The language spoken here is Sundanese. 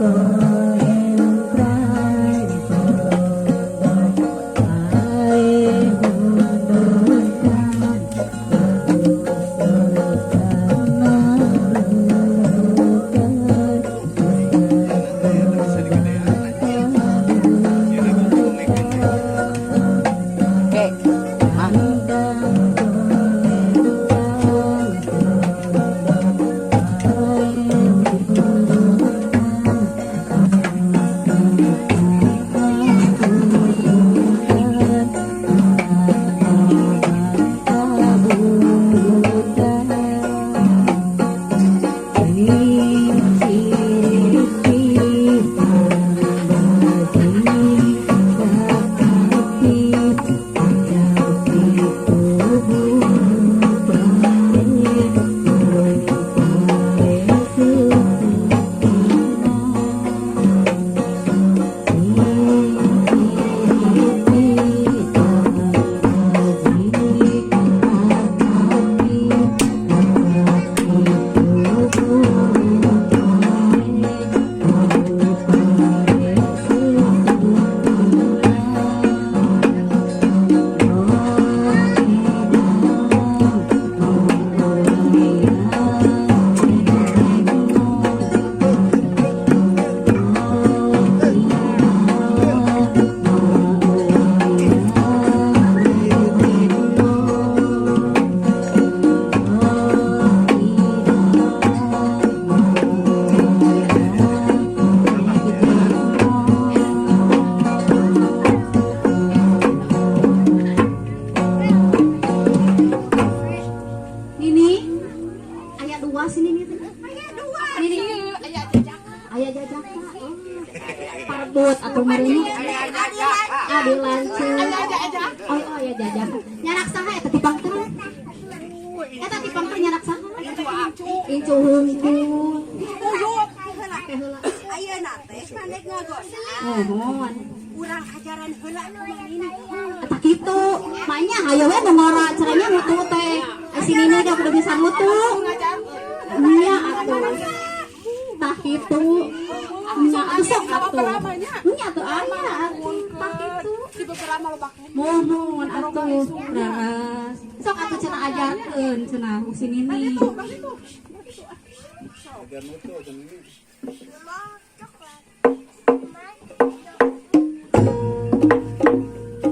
Oke. Ah. Nini, aya dua sini nih. Aya dua. Nini, aya jajaka. Oh. Parbot atau meureun adi lanceuk. Oh, aya jajaka. Nyanak saha eta tipangkeun? Eta tipangkeun nyanak saha? Incu hungkul. Uyut. Teh heula. Ayeuna teh sanes ngagosang. Mohon. Urang ajaran heula kumaha ini. Eta kitu. Maknya hayo we nu ngora caranya mutu teh. Ai si Nini dah udah bisa mutu. Nya atuh. Tah kitu. Nya atuh sok atuh. Nya atuh aya atuh. Tah kitu. Di beberapa lo pakai. Mohon atuh. Raras. Sok atuh cenah ajarkeun cenah ku si Nini. Itu. Ajar mutu cenah ini. Coklat.